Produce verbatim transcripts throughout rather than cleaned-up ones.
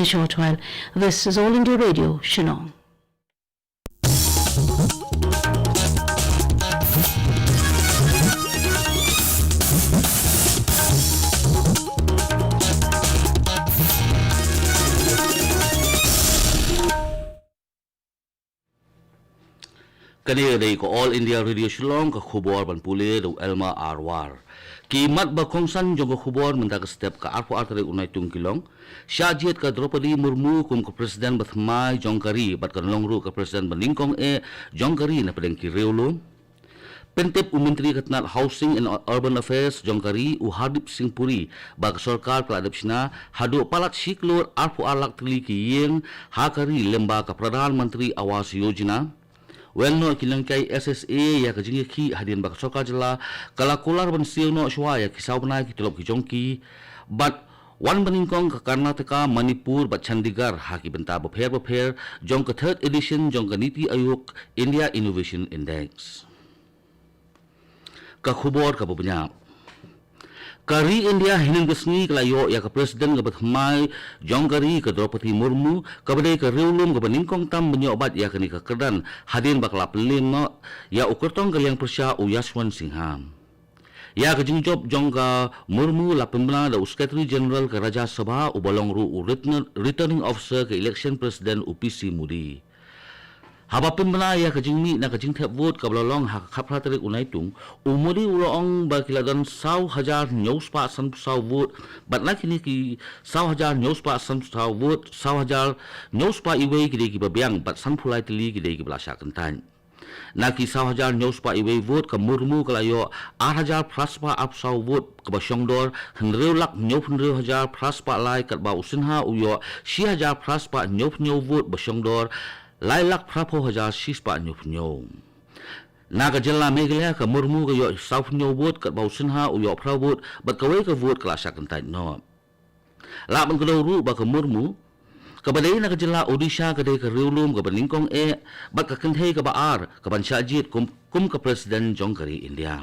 A short while. This is All India Radio, Shillong. Kane dei ka All India Radio Shillong, ka khubor ban pule da u Elma Arwar. Ki mat ba kongsan jong ka khubor mynta ka step, ka arphew ar tarik u Naitung ki long: Shah jied ka Droupadi Murmu kum ka President ba thymmai jong ka ri bad kan long ruh ka President ba nyngkong eh jong ka ri na pdeng ki riewlum. Pyntip u Myntri ka tnat Housing and Urban Affairs jong ka ri, u Hardeep Singh Puri, ba ka sorkar ka la dep shna haduh palat shi klur arphew ar lak tylli ki ïing ha ka ri lyngba ka Pradhan Mantri Awas Yojana. Weng noh ki nonghikai S S A ïa ka jingïakhih hadien ba ka sorkar jylla ka la kular ban siew noh shuwa ïa ki saw bnai ki tulop ki jong ki. Bad wan ba nyngkong ka Karnataka, Manipur bad Chandigarh ha ki bynta bapher bapher jong ka third edition jong ka NITI Aayog India Innovation Index. Ka khubor kaba bniah. Ka ri India hynnin ka sngi ka la ïoh ïa ka President kaba thymmai jong ka ri, ka Droupadi Murmu, kaba dei ka riewlum kaba nyngkong tam ban ïoh bat ïa kane ka kyrdan hadien ba ka la pynliem noh ïa u kyrtong ka liang pyrshah, u Yashwant Sinha. Ïa ka jingjop jong ka Murmu la pynbna da u Secretary General ka Rajya Sabha, uba long ruh u Return-, Returning Officer ka Election President, u P C Modi. Haba pynbna ïa ka jingmih na ka jingthep vote kaba la long ha ka khatphra tarik u Naitung, u Modi u la ong ba ki la don saw hajar hynñiew spah sanphew saw vote, bad na kine ki saw hajar hynñiew spah sanphew saw vote, saw hajar hynñiew spah iwei ki dei kiba biang bad sanphew lai tylli ki dei kiba la shah kyntait. Na ki saw hajar hynñiew spah iwei vote, ka Murmu ka la ïoh ar hajar phra spah arphew saw vote, kaba shongdor hynriew lak hynñiew phew hynriew hajar phra spah lai, katba u Sinha u ïoh shi hajar phra spah hynñiew phew hynñiew vote, ba shongdor lai lak phra phew hajar shi spah hynñiew phew hynñiew. Na ka jylla Meghalaya, ka Murmu ka ïoh saw phew hynñiew vote, katba u Sinha u ïoh phra vote, bad kawei ka vote ka la shah kyntait noh. Lah ban kdew ruh ba ka Murmu, kaba dei na ka jylla Odisha, ka dei ka riewlum kaba nyngkong eh bad ka kynthei kaba ar kaban shah jied kum, kum ka President jong ka ri India.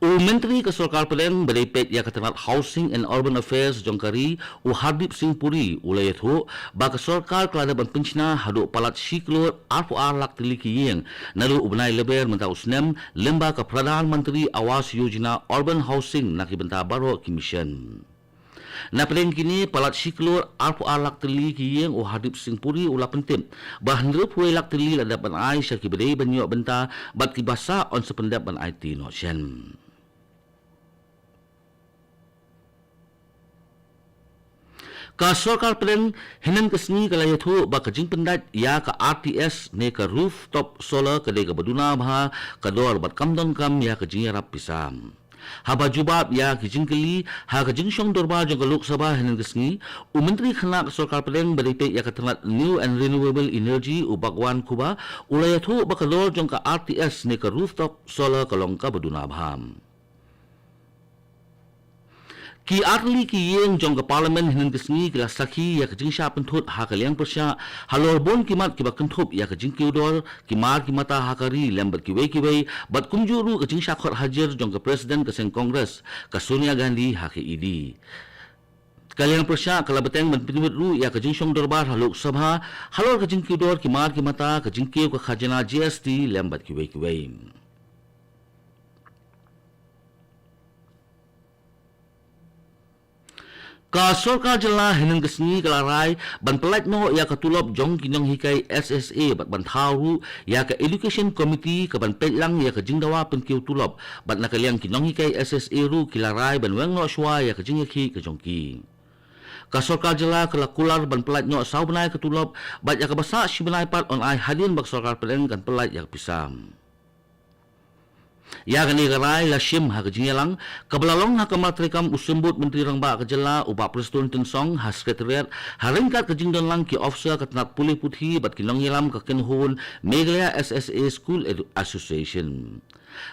U Myntri ka Sorkar Pdeng ba dei peit ïa ka tnat Housing and Urban Affairs jong ka ri, u Hardeep Singh Puri, u la ïathuh ba ka sorkar ka la dep ban pynshna haduh palat shi klur arphew ar lak tylli ki ïing naduh u bnai Lber mynta u snem, lyngba ka Pradhan Mantri Awas Yojana Urban Housing na ki bynta baroh ki mission. Na pdeng kine palat shi klur arphew ar lak tylli ki ïing, u Hardeep Singh Puri u la pyntip ba hynriew phew wei lak tylli la dep ban ai sha kiba dei ban ïoh bynta, bad kiba sah yn sa pyndep ban aiti noh shen. Ka Sorkar Pdeng hynnin ka sngi ka la ïathuh ba ka jingpyndait ïa ka R T S ne ka rooftop solar ka dei kaba duna bha ka dor bad kam donkam ïa ka jingïarap pisa. Haba jubab ïa ki jingkylli ha ka jingshong dorbar jong ka Lok Sabha hynnin ka sngi, u Myntri Khynnah ka Sorkar Pdeng ba dei peit ïa ka tnat New and Renewable Energy, u Bhagwan Khubba, u la ïathuh ba ka dor jong ka R T S ne ka rooftop solar ka long kaba duna bha. Ki ar tylli ki ïing jong ka Parliament hynnin ka sngi ki la sakhi ïa ka jingshah pynthut ha ka liang pyrshah halor bun ki mat kiba kynthup ïa ka jingkiew dor ki mar ki mata ha ka ri lem bad kiwei kiwei, bad kumjuh ruh ka jingshah khot hajir jong ka President ka seng Congress, ka Sonia Gandhi, ha ka E D. Ka liang pyrshah ka la bteng ban pynwit ruh ïa ka jingshong dorbar ha Lok Sabha halor ka jingkiew dor ki mar ki mata, ka jingkiew ka khajna G S T lem bad kiwei kiwei. Ka Sorkar Jylla hynnin ka sngi ka la rai ban pyllait noh ïa ka tulop jong ki nonghikai S S A bad ban thaw ruh ïa ka Education Committee kaban peit lang ïa ka jingdawa pynkiew tulop, bad na ka liang ki nonghikai S S A ruh ki la rai ban weng noh shuwa ïa ka jingïakhih ka jong ki. Ka Sorkar Jylla ka la kular ban pyllait noh saw bnai ka tulop bad ïa kaba sah shi bnai pat yn ai hadien ba ka Sorkar Pdeng kan pyllait ïa ka pisa. Ïa kane ka rai la shim ha ka jingïalang kaba la long ha kamra treikam u Symbud Myntri Rangbah ka Jylla, u Bah Prestone Tynsong, ha Secretariat, ha ryngkat ka jingdon lang ki officer ka tnat pule puthi bad ki nongïalam ka kynhun Meghalaya S S A School Edu-, Association.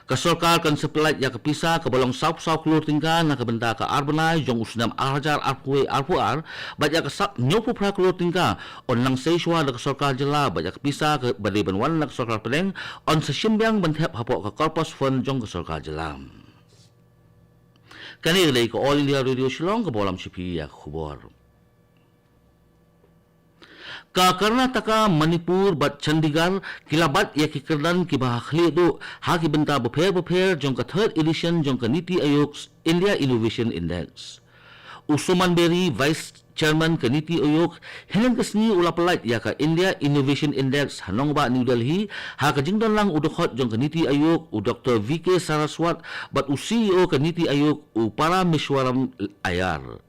Ka sorkar kan sa pyllait ïa ka pisa kaba long saw phew saw klur tyngka na ka bynta ka ar bnai jong u snem ar hajar arphew wei arphew ar, bad ïa ka sah hynñiew phew phra klur tyngka yn nang sei shuwa da ka Sorkar Jylla, bad ïa ka pisa kaba dei ban wan na ka Sorkar Pdeng yn sa shim biang ban thep hapoh ka Corpus Fund jong ka Sorkar Jylla. Kane ka dei ka All India Radio Shillong, ka ba lam sha phi ïa ka khubor. Ka Karnataka, Manipur bad Chandigarh ki la bat ïa ki kyrdan ki ba ha khlieh duh ha ki bynta bapher bapher jong ka third edition jong ka NITI Aayog's India Innovation Index. U Suman Beri, Vice Chairman ka NITI Aayog, hynnin ka sngi u la pyllait ïa ka India Innovation Index ha nongbah New Delhi, ha ka jingdon lang u dkhot jong ka NITI Aayog, u Doctor V K Saraswat, bad u C E O ka NITI Aayog, u Parameswaran Iyer.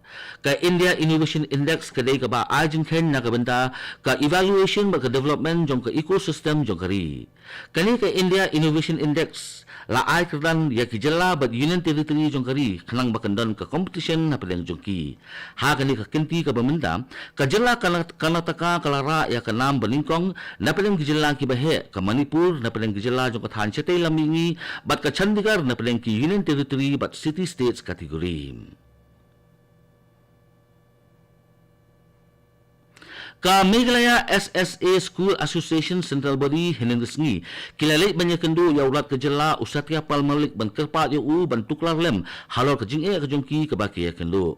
Ka India Innovation Index ka dei ka ba ai jingkheiñ na ka bynta ka evaluation bad ka development jong ka ecosystem jong ka ri. Kane ka India Innovation Index la ai kyrdan ïa ki jylla bad Union Territory jong ka ri khnang ba kan don ka competition hapdeng jong ki. Ha kane ka kynti ka ba mynta, ka jylla Karna-, Karnataka ka la rah ïa ka nam ba nyngkong napdeng ki jylla ki ba heh, ka Manipur napdeng ki jylla jong ka thaiñ shatei lam mihngi, bad ka Chandigarh napdeng ki Union Territory bad City States category. Ka Meghalaya S S A School Association Central Body hynnin ka sngi ki la leit ban ïakynduh ïa u Lat ka jylla u Satya Pal Malik ban kyrpad ïa u ban tuklar lem halor ka jingeh ka jong ki ka ba ki ïakynduh.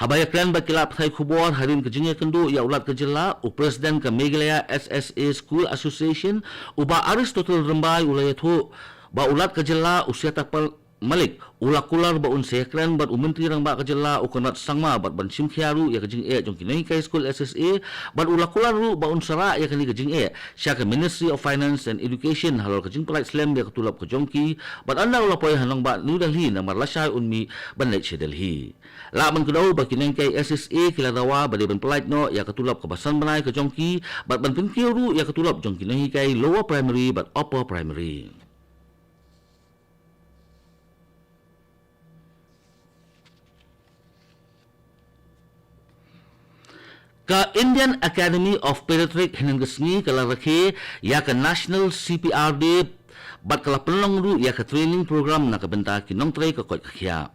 Haba ïakren bad ki lad pathai khubor hadien ka jingïakynduh ïa u Lat ka jylla, u President ka Meghalaya S S A School Association, u Bah Aristotle Rymbai, u la ïathuh ba u Lat ka jylla u Satya Pal Malik u la kular ba un sa ïakren bad u Myntri Rangbah ka jylla u Conrad Sangma bad ban shim khia ruh ïa ka jingeh jong ki nonghikai skul S S A, bad u la kular ruh ba un sa rah ïa kane ka jingeh sha ka Ministry of Finance and Education halor ka jingpynlait slem ïa ka tulop ka jong ki, bad ynda u la poi ha nongbah New Delhi namar lashai un mih ban leit sha Delhi. Lah ban kdew ba ki nonghikai S S A ki la dawa ba dei ban pyllait noh ïa ka tulop ka ba san bnai ka jong ki, bad ban pynkiew ruh ïa ka tulop jong ki nonghikai lower primary bad upper primary. Ka Indian Academy of Pediatric hynnin ka sngi ka la rakhe ïa ka National C P R Day, bad ka la pynlong ruh ïa ka training program na ka bynta ki nongtrei ka koit ka khiah.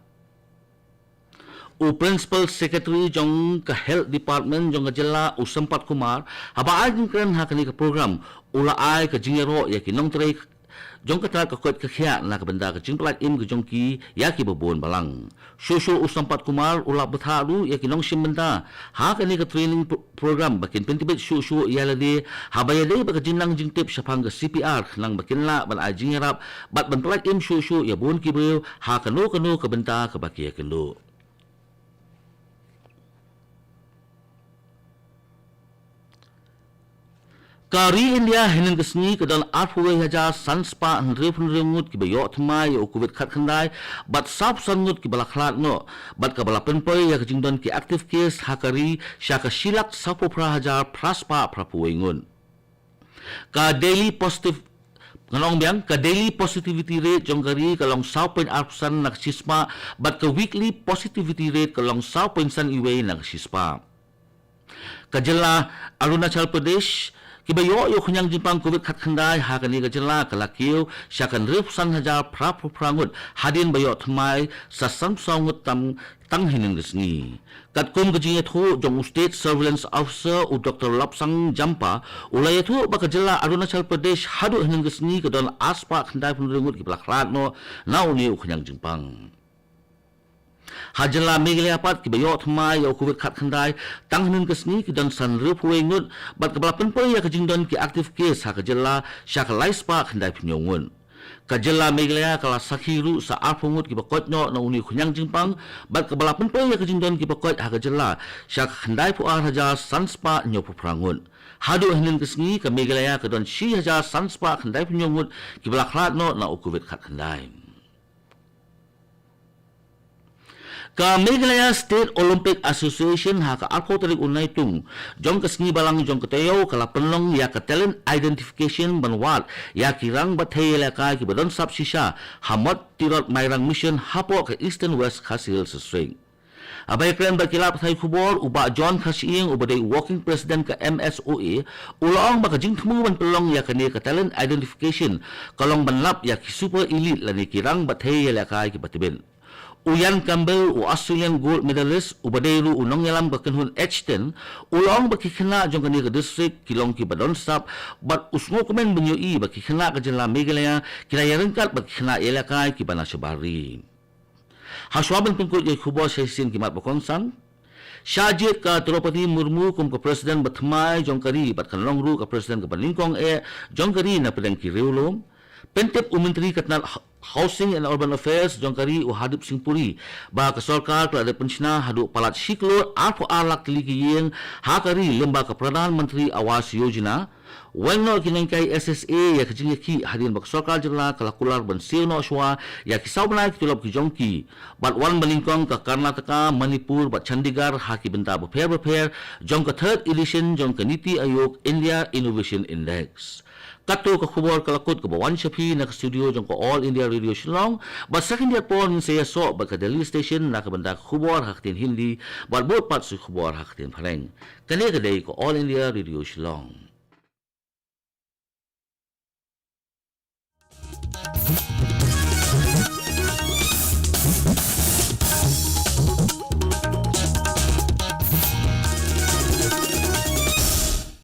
U Principal Secretary jong ka Health Department jong ka jylla u Sampat Kumar, haba ai jingkren ha kane ka program, u la ai ka jingïaroh ïa ki nongtrei jong ka tnat ka koit ka khiah na ka bynta ka jingpyllait im ka jong ki ïa ki ba bun balang. Shuh shuh u Sampat Kumar u la bthah ruh ïa ki nongshim bynta ha kane ka training pro-, program ba kin pyntbit shuh shuh ïa lade, haba ïadei bad ka jingnang jingtip shaphang ka C P R khnang ba kin lah ban ai jingïarap bad ban pyllait im shuh shuh ïa bun ki briew ha kano kano ka bynta ka ba ki ïakynduh. Ka ri India hynnin ka sngi ka don arphew wei hajar san spah hynriew phew hynriew ngut ki ba ïoh thymmai ïa u Covid khatkhyndai, bad sawphew san ngut ki ba la khlad noh, bad ka ba la pynpoi ïa ka jingdon ki active case ha ka ri sha ka shi lak sawphew phra hajar phra spah phraphew wei ngut. Ka daily positive, ngan ong biang, ka daily positivity rate jong ka ri ka long saw point arphew san na ka shispah, bad ka weekly positivity rate ka long saw point san uwei na ka shispah. Ka jylla Arunachal Pradesh, ki ba ïoh ïa u khñiang jingpang Covid khatkhyndai ha kane ka jylla ka la kiew sha ka hynriewphew san hajar phraphew phra ngut, hadien ba ïoh thymmai sa sanphew saw ngut tam tang hynnin ka sngi. Katkum ka jingïathuh jong u State Surveillance Officer u Doctor Lobsang Jampa, u la ïathuh ba ka jylla Arunachal Pradesh haduh hynnin ka sngi ka don ar spah khyndai phew hynriew ngut ki ba la khlad noh na une u khñiang jingpang. Ha jylla Meghalaya pat ki ba ïoh thymmai ïa u Covid khatkhyndai tang hynnin ka sngi ki don san hynriewphew wei ngut, bad ka ba la pynpoi ïa ka jingdon ki active case ha ka jylla sha ka lai spah khyndai phew hynñiew ngut. Ka jylla Meghalaya ka la sakhi ruh sa arphew ngut ki ba koit noh na une u khñiang jingpang, bad ka ba la pynpoi ïa ka jingdon ki ba koit ha ka jylla sha ka khyndai phew ar hajar san spah hynñiew phew phra ngut. Haduh hynnin ka sngi ka Meghalaya ka don shi hajar san spah khyndai phew hynñiew ngut ki ba la khlad noh na u Covid khatkhyndai. Ka Meghalaya State Olympic Association ha ka arphew tarik u Naitung jong ka sngi balang jong ka taïew ka la pynlong ïa ka talent identification ban wad ïa ki rangbah thei ïalehkai ki ba don sap shisha ha Mot Tirot Mairang Mission hapoh ka Eastern West Khasi Hills District. Haba ïakren bad ki lad pathai khubor, u Bah John Kharshiing u ba dei u Working President ka M S O A, u la ong ba ka jingthmu ban pynlong ïa kane ka talent identification ka long ban lap ïa ki super elite lane ki rangbah thei ïalehkai ki ba tbit. U Ian Campbell, u Australian gold medalist, u ba dei ruh u nongïalam ka kynhun H ten, u la ong ba ki khynnah jong kane ka district ki long ki ba don sap, bad u sngewkmen ban ïohi ba ki khynnah ka jylla Meghalaya ki la ïaryngkat bad ki khynnah ïalehkai ki ba na shabar ri. Hashwa ban pynkut ïa ki khubor sha shisien ki mat ba kongsan. Shah jied ka Droupadi Murmu kum ka President ba thymmai jong ka ri bad kan long ruh ka President kaba nyngkong eh jong ka ri na pdeng ki riewlum. Pyntip u Myntri ka tnat Housing and Urban Affairs jong ka ri u Hardip Singh Puri ba ka sorkar ka la dep pynshna haduh palat shi klur arphew ar lak tylli ki ïing ha ka ri lyngba ka Pradhan Mantri Awas Yojana. Weng noh ki nonghikai S S A ïa ka jingïakhih hadien ba ka sorkar jylla ka la kular ban siew noh shuwa ïa ki saw bnai ki tulop ki jong ki. Bad wan ba nyngkong ka Karnataka, Manipur bad Chandigarh ha ki bynta bapher bapher jong ka third edition jong ka NITI Aayog India Innovation Index. Katto ka khubor ka la kut kaba wan sha phi na ka studio jong ka All India Radio Shillong, bad sa khyndiat por ngin sa ïasoh bad ka Delhi Station na ka bynta ka khubor ha ka ktien Hindi, bad bud pat sa ki khubor ha ka ktien Phareng. Kane ka dei ka All India Radio Shillong.